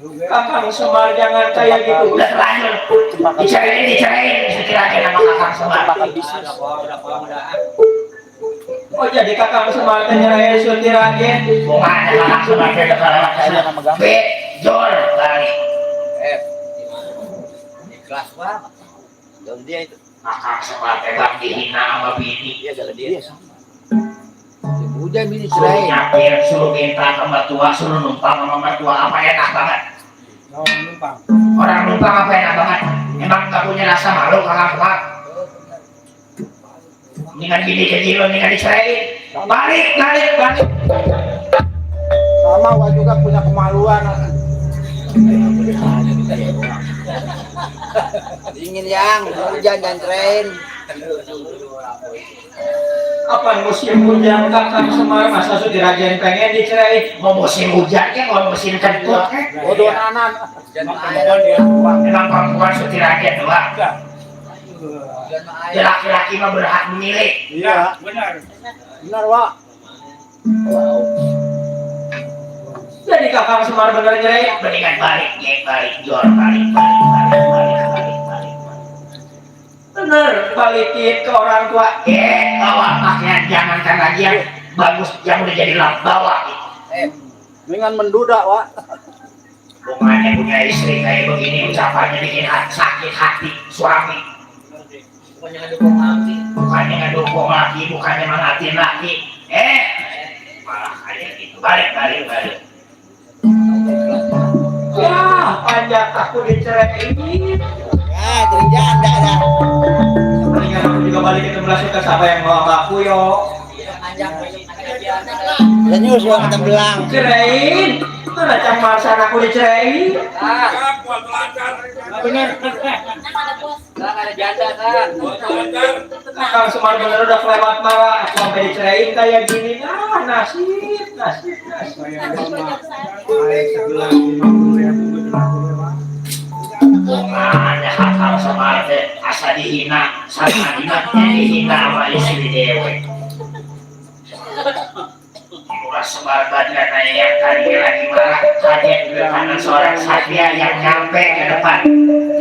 Kakang Semar jangan kayak gitu. Udah terlanjur. Dicerain sekiranya nama Kakang Semar. Oh jadi Kakang Semar nyerahin Surti Raden. Bukan Kakang Semar tidak kalah. Bejol kali. Ikhlas banget. Jadi dia itu. Kakang Semar tegang dihina sama bini. Iya jalan dia. Udah bini cerai. Suruh minta ke mertua, suruh numpang sama mertua, apa enak banget. Orang numpang apa enak banget. Emang gak punya rasa malu Kakang Semar. Mendingan bini kecil, mendingan dicerain. Balik. Sama gua juga punya kemaluan. Dingin yang hujan dan tren. Apa musim hujan Kakang Semar masa Surti Raden pengen dicerain? Mau musim hujan kan, mau musim kentut kan? Bodoh anan. Memang perempuan Surti Raden doang. Laki-laki mah berhak memilih. Iya, benar. Benar, Wak. Jadi Kakang Semar bener nyerain, mendingan balik, jual balik. Bener, balikin ke orang tua. Bawa pakaian, jangankan lagi yang bagus, yang udah jadi lap, bawa. Dengan menduda, Wak. Bukannya punya istri kayak begini, ucapannya bikin sakit hati suami. Bukannya ngedukung laki, bukannya mengatin laki. Malah kayak gitu, balik. Ya, panjang aku dicerain. Ya, terjanda dah. Mendingan aku juga balik ketemu langsung ke siapa yang mau sama aku yo. Dan nyusul kita belang. Cerain, mana cang marsan aku dicerain. Benar. Ada janda kan. Kakang Semar bener udah kelewat malah aku sampai dicerain kayak gini. Nasib. Ada Kakang Semar teh asa dihina, sama dihina sama istri dewe. Lurah Semar Badrana yang tadi lagi marah, hadir di kanan seorang satria yang nyampe ke depan.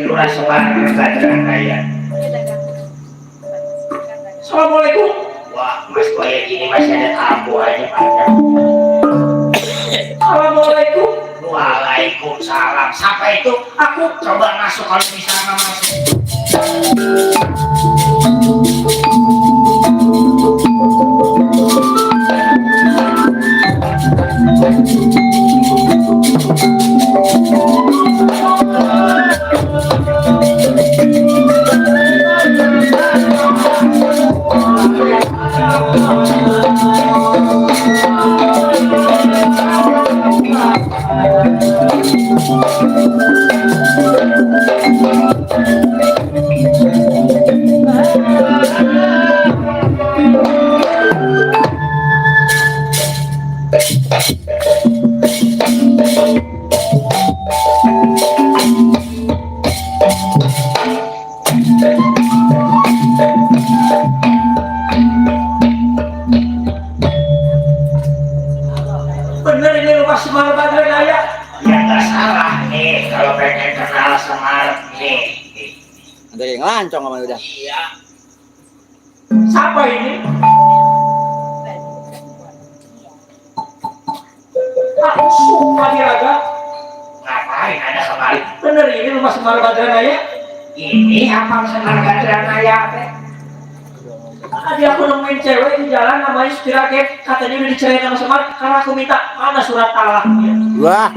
Lurah Semar Badrana ya. Assalamualaikum. Wah, Mas Boy ini masih ada tamu aja panjang. Assalamualaikum. Waalaikumsalam. Siapa itu? Aku coba masuk kalau bisa nggak masuk. Bener ini rumah Semar Badrana ya? Ya nggak salah nih kalau pengen kenal Semar nih. Ada yang lancong sama udah. Iya. Siapa ini? Aku sumpah diraga. Ngapain ada kemari? Bener ini rumah Semar Badrana ya? Ini apa Semar Badrana ya? Tadi aku nemuin cewek di jalan namanya Surti Raden, katanya udah dicerain sama Semar karena aku minta mana surat talaknya. Wah,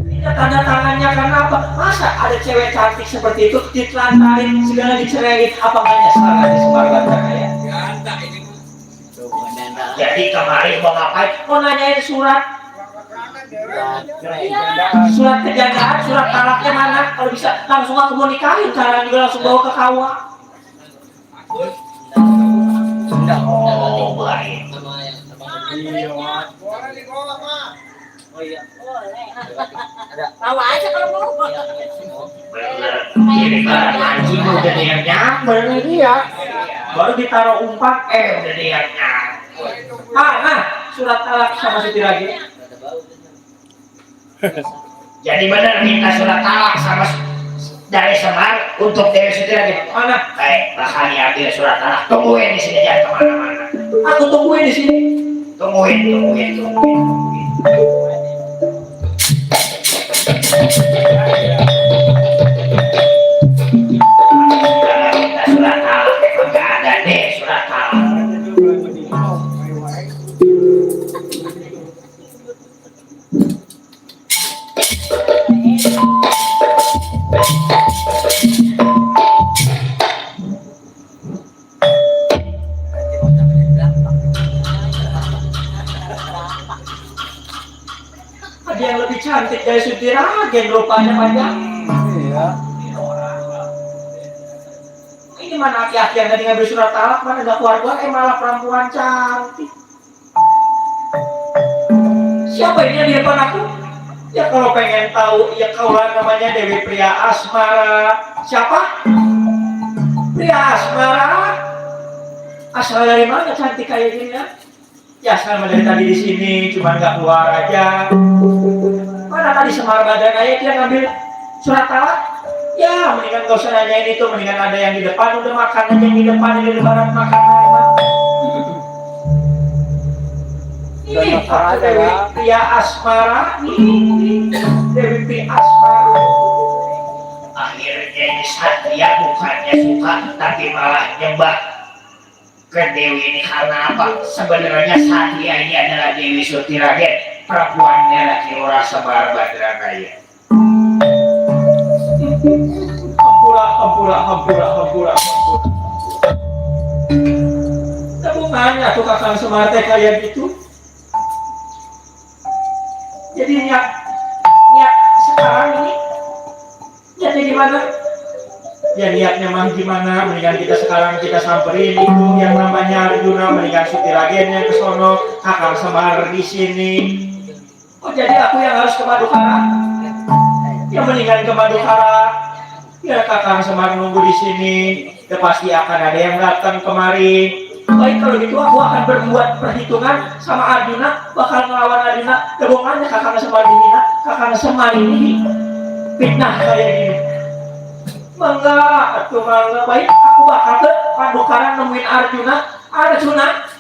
Ini tanda tangannya karena apa? Masa ada cewek cantik seperti itu ditelantarin segala dicerain, apa nggak nyesel aja Semar Badrana ya? Jadi kemarin mau ngapain? Mau nanyain surat. Surat kejandaan, surat talaknya mana? Kalau bisa langsung aku mau nikahin, sekarang juga langsung bawa ke KUA. Oh, baik. Tawa aja kalau mau. Ini barang anjing udah dia nyamber dia. Baru ditaruh umpan, udah dia nyamber. Nah, surat talak sama Surti Raden. Jadi benar minta surat talak sama dari Semar untuk Dewi Sutira gitu. Mana? Bakal diambil surat talak. Tungguin di sini, jangan kemana-mana. Aku tungguin di sini. Tungguin. Minta surat talak, emang nggak ada deh surat talak. Ada yang lebih cantik dari Sutira, gen rupanya panjang. Iya. Ini mana aki-aki yang tadi ngambil surat talak, mana nggak keluar-keluar, malah perempuan cantik. Siapa ini yang di depan aku? Ya kalau pengen tahu, ya kaulah namanya Dewi Pria Asmara. Siapa? Pria Asmara. Asal dari mana cantik kayak gini ya? Ya asal dari tadi di sini, cuma nggak keluar aja. Mana tadi Semar Badar kayak dia ngambil surat talak? Ya mendingan gak usah nanyain itu, mendingan ada yang di depan udah makan aja yang di depan, yang di barat makan apa? Ini aku Dewi Pria Asmara, ini Dewi Pria Asmara. Akhirnya ini Satria bukannya suka, tapi malah nyembah ke Dewi ini karena apa? Sebenarnya Satria ini adalah Dewi Sutira, perempuannya lagi ora Semar Badar kaya. Hampura. Tabungannya tuh Kakang Semar teh kayak gitu. Jadi niat sekarang ini niatnya gimana? Ya niatnya mah gimana? Mendingan kita samperin itu yang namanya Arjuna, mendingan Sutiragennya ke sono, Kakang Semar di sini. Oh jadi aku yang harus ke Madukara? Ya mendingan ke Madukara. Ya Kakang Semar nunggu di sini. Ya pasti akan ada yang datang kemari. Baik kalau gitu aku akan berbuat perhitungan sama Arjuna, bakal melawan Arjuna. Gabungannya Kakang Semar dihina, Kakang Semar ini fitnah kayak gini. Mangga. Baik aku bakal ke Madukara nemuin Arjuna.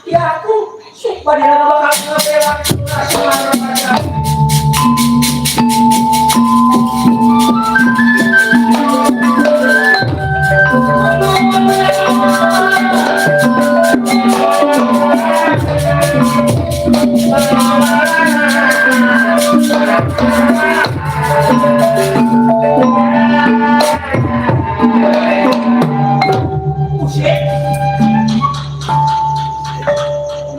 Ya aku sumpah dia gak bakal ngebela Semar Badar.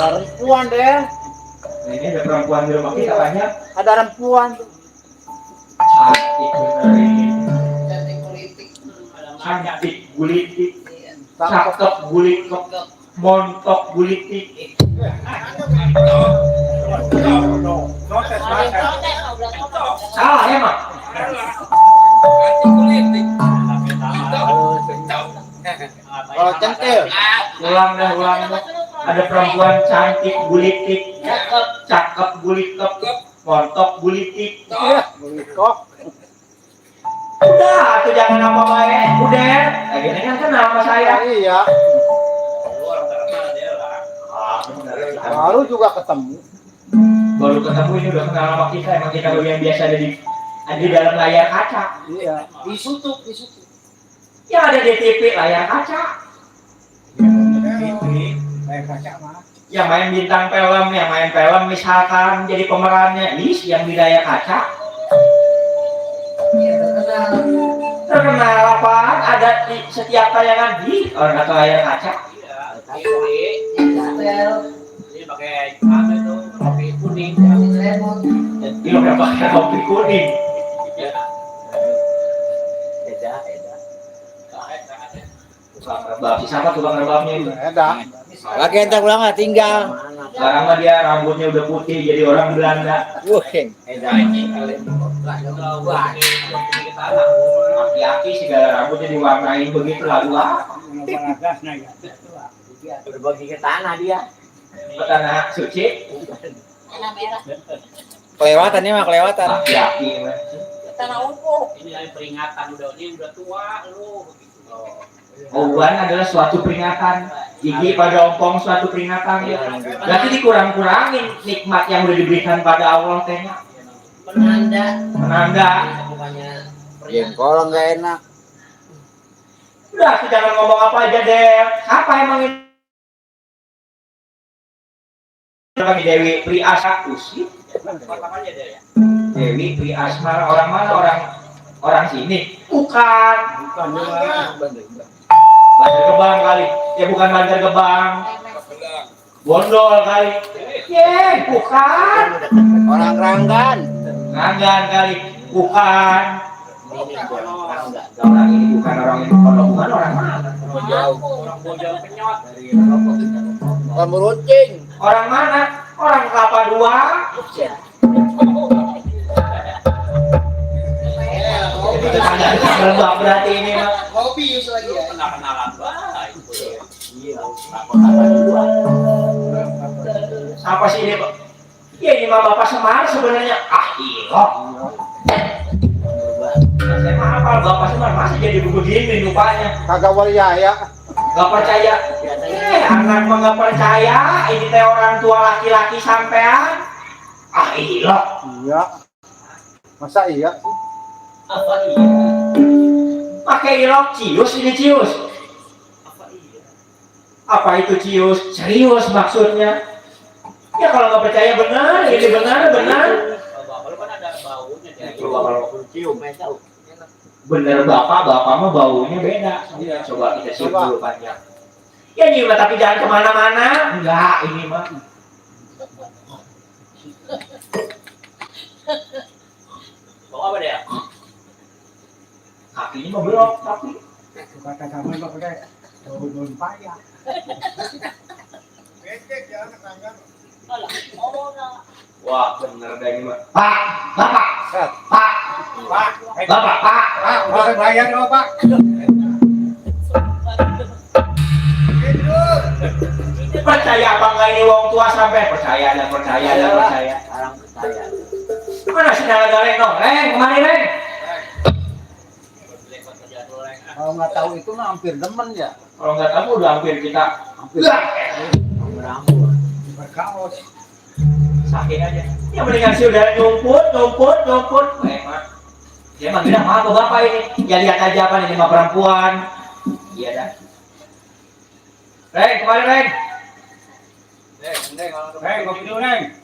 Ada perempuan deh. Nah, ini ada perempuan di rumah kita banyak. Ada perempuan. Cantik bener ini. Cantik gulitik. Cakep gulitik. Montok gulitik. Salah emang. Kalau centil, Ulang dah. Ada perempuan cantik gulitik. Cakep gulitik. Montok gulitik. Kok? Udah, tuh jangan apa baik. Udah. Lagi ini kan kenal sama saya. Iya. Baru juga ketemu. Baru ketemu ini udah kenal sama kita. Emang kita yang biasa ada di dalam layar kaca. Iya. Disutup. Ya ada di TV layar kaca. Yang main bintang film, yang main film misalkan jadi pemerannya, yang di layar kaca. Terkenal apaan? Ada di setiap tayangan di orang kata layar kaca. Ini pakai apa itu? Kopi kuning, lemon. Jadi udah pakai kopi kuning. beda. Tukang rebab, siapa tukang rebabnya itu? Ada. Lagi entar pulang nggak tinggal. Sekarang mah dia rambutnya udah putih jadi orang Belanda. Wuheng. Aki-aki segala rambutnya diwarnain begitu lalu Berbagi ke tanah dia. ke tanah suci. Tanah merah. Kelewatan ini mah kelewatan. Laki-laki mah. Tanah umpuk. Ini dari peringatan udah tua lu begitu. Uban adalah suatu peringatan. Gigi pada ompong suatu peringatan. Berarti dikurang-kurangin nikmat yang udah diberikan pada Allah tehnya. Penanda. Bukannya Jengkol nggak enak. Udah, kita jangan ngomong apa aja deh. Siapa emang ini? Dewi Priasma Usi. Aja deh ya. Dewi Priasma orang mana? Orang sini. Bukan. Banjar Gebang kali. Ya bukan Banjar Gebang. Bondol kali. Bukan. Orang Ranggan. Ranggan kali. Bukan. Orang ini bukan orang ini. Kalau bukan orang mana? Orang bojol penyot. Orang beruncing. Orang mana? Orang Kelapa Dua. Lebak berarti ini mah. Kopi lagi ya. Kenalan baik. Iya. Apa sih ini Pak? Ya ini mah Bapak Semar sebenarnya. Iya. Saya mah hafal Bapak Semar masih jadi begini rupanya. Kagak waria ya. Gak percaya. Anak mah gak percaya. Ini teh orang tua laki-laki sampean. Iya. Iya. Masa iya? Apa iya? Pakai ilok cius ini cius. Apa iya? Apa itu cius? Serius maksudnya. Ya kalau nggak percaya benar, ini benar. Bapak lu kan ada baunya dari Coba kalau Cium, tahu. bener bapak mah baunya beda. Coba kita cium dulu panjang. Ya nyium tapi jangan kemana-mana. Enggak, ini mah. bau apa deh? Kakinya mah belok tapi. Kata kamu pakai daun payah. Wah bener dah ini mah. Bapak. Bayar Pak. Percaya apa enggak ini wong tua sampai percaya. Orang percaya. Mana si galeng dong? Kemari Reng. Kalau nggak tahu itu mah hampir demen ya. Kalau nggak tahu udah hampir kita. Hampir berkaos. Saking aja. Ya mendingan sih udah nyumput. Ya emang bilang apa bapak ini? Ya lihat aja apa ini mah perempuan. Iya dah. Reng, kemari Reng. Hei, kopi dulu Neng.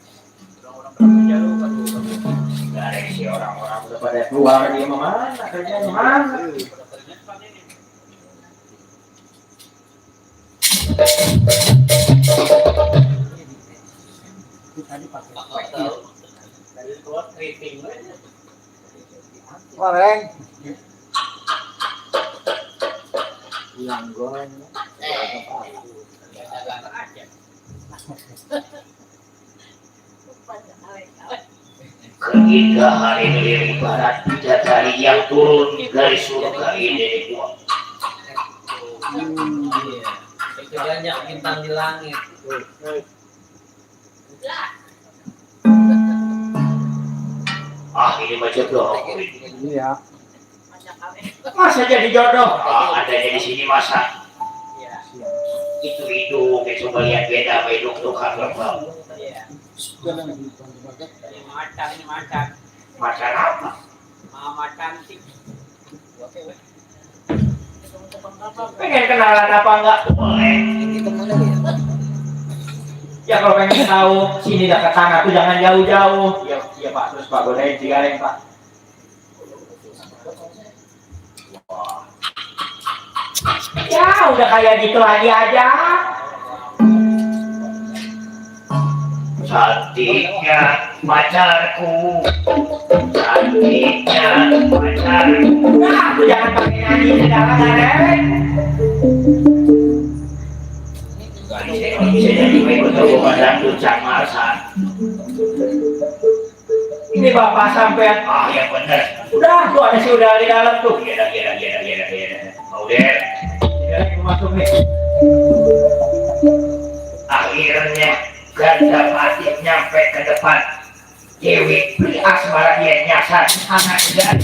Gak ada sih orang-orang udah pada keluar dia mau mana? Kerjanya mana? Tadi pakai. Dari keluar keriting aja. Goreng. Hilang goreng. Dagang aja. Ketika hari melirik barat bidadari yang turun dari surga ini dibuat. itu banyak bintang di langit. Ini mah jodoh. Iya. Masa jadi jodoh? Adanya di sini masa. Iya. Itu coba lihat beda beduk tukar lerbau. Iya. Ini macan. Macan apa? Mama cantik. Pengen kenalan apa enggak? Boleh. Kita mana ya? Ya kalau pengen tahu sini dekat tangga tuh jangan jauh-jauh. Ya Pak, terus Pak godain Cigareng Pak. Ya udah kayak gitu lagi aja. Cantiknya pacarku, cantiknya pacarku. Nah, aku jangan pakai nyanyi segala gareng. Bisa jadi betul badan tucang marsan. Ini bapak sampean, ya bener. Udah, tuh ada si udara di dalam tuh. Iya. Udah, ini masuk nih. Akhirnya ganda mati nyampe ke depan. Dewi beri asmara dia nyasar anak dan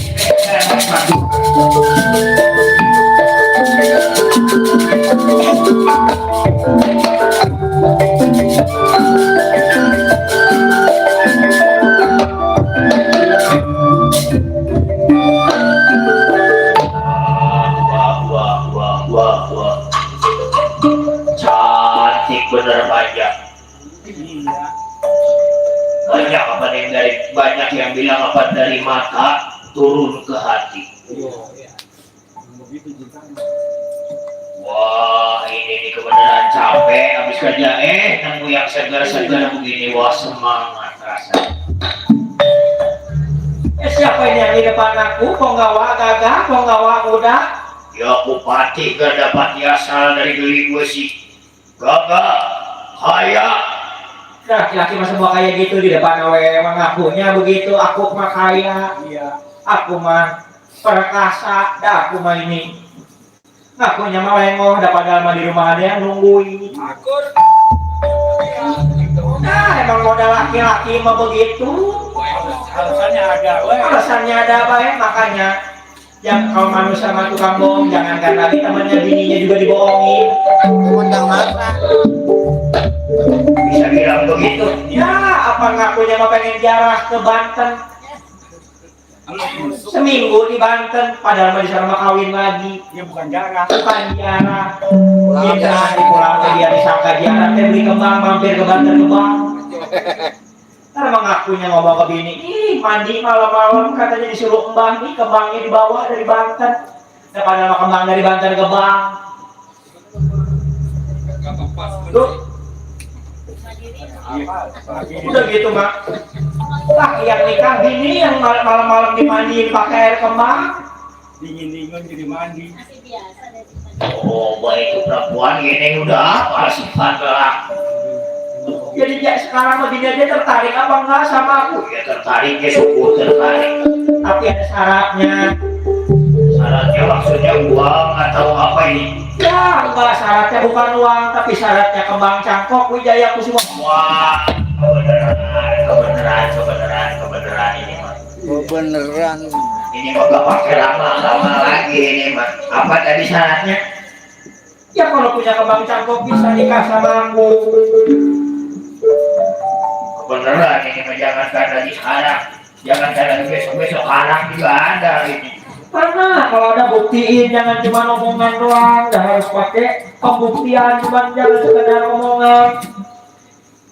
wah cantik bener banyak. Iya. Banyak apa yang dari banyak yang bilang apa dari mata turun ke hati. Begitu juga. Wah ini kebenaran capek habis kerja nemu yang segar-segar begini, wah semangat rasanya. Siapa ini yang di depan aku? Penggawa gagah, penggawa muda. Ya bupati gak dapat asal dari diri gue sih. Gagah, kaya. Laki-laki mah semua kayak gitu di depan awe mengakunya begitu. Aku mah kaya, Iya. aku mah perkasa, dah aku mah ini. Ngakunya mah lengoh, dah padahal mah di rumah ada yang nungguin. Akur. Nah, emang modal laki-laki mah begitu. Alasannya ada, weh. Alasannya ada baik, makanya yang kalau manusia mah tukang bohong, jangankan lagi temannya bininya juga dibohongin. Undang makan. Bisa bilang begitu. Ya, apa ngakunya mah pengen ziarah ke Banten. Seminggu di Banten, padahal mah di sana mah kawin lagi. Ya bukan jarang. Bukan ziarah. Kita di pulang ke dia disangka ziarah, teh beli kembang, mampir ke Banten kembang. Karena mengakunya ngomong ke bini, ih mandi malam-malam katanya disuruh mbah nih kembangnya dibawa dari Banten. Nah, padahal mah kembang dari Banten ke Bank. Tuh, udah gitu mak. Laki yang nikah bini yang malam-malam dimandiin pakai air kembang. Dingin-dingin jadi mandi. Oh baik itu perempuan ini udah apa sifat lah. Jadi ya, sekarang begini aja tertarik apa enggak sama aku? Ya tertarik ya syukur tertarik. Tapi ada syaratnya. Syaratnya maksudnya uang atau apa ini? Ya enggak, syaratnya bukan uang, tapi syaratnya kembang cangkok Wijaya Kusuma. Wah kebenaran ini mah. Beneran. Ini mah gak pakai lama-lama lagi ini mah. Apa tadi syaratnya? Ya kalau punya kembang cangkok bisa nikah sama aku. Kebenaran ini mah jangankan lagi sekarang, jangankan lagi besok-besok sekarang juga ada ini. Karena kalau ada buktiin, jangan cuma omongan doang, dah harus pakai pembuktian, cuma jangan sekedar omongan.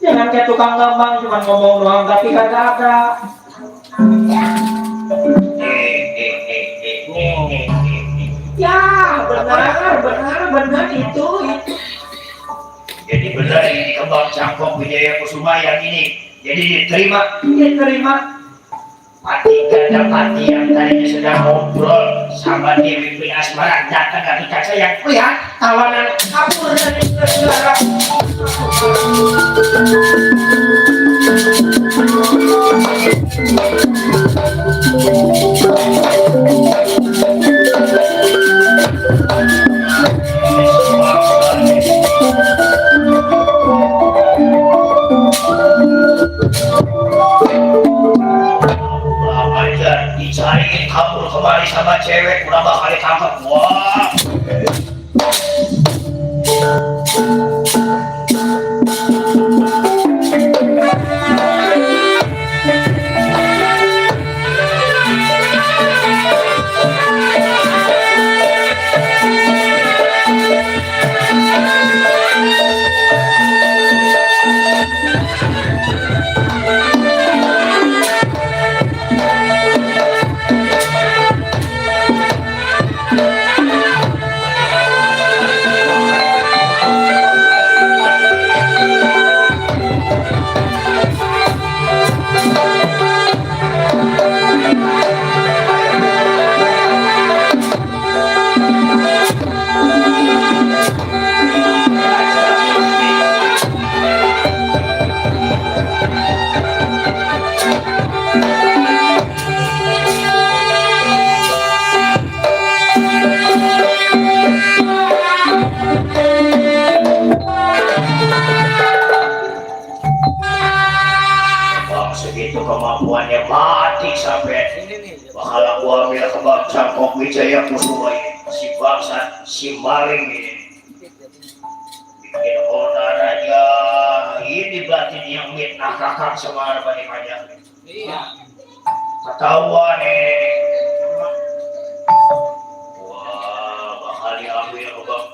Jangan kayak tukang gampang cuma ngomong doang tapi kagak ada. Ya benar itu. Jadi benar ini kembang cangkok Wijaya Kusuma yang ini. Jadi diterima. Pati ganda pati yang tadinya sedang ngobrol sama Dewi Asmara datang ke pihak saya. Lihat tawanan kabur dari negara. Dicariin kabur kembali sama cewek udah bakal ditangkap. Wah segitu kemampuannya mati sampai Ini nih. bakal aku ambil ke bang Cangkok Wijaya Kusuma ini, si bangsa si maling ini bikin onar aja. Ini berarti dia mitnah kakak Semar Bani Panjang. Iya. Ketahuan nih. Wah, bakal diambil ke bang.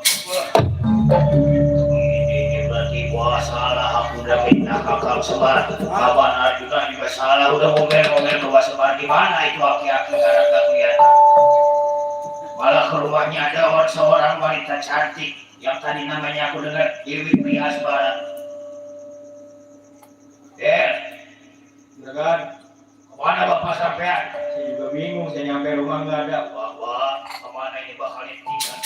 Ini berarti gua salah, aku udah mitnah kakak Semar. Abang Arjuna juga salah, udah ngomel-ngomel ke Bang Semar. Di mana itu aki-aki karena gak kelihatan. Malah ke rumahnya ada seorang wanita cantik yang tadi namanya aku dengar Dewi Priyasbara. Juragan, Kemana bapak sampean? saya juga bingung, saya nyampe rumah nggak ada. Wah, kemana ini bakal tinggal?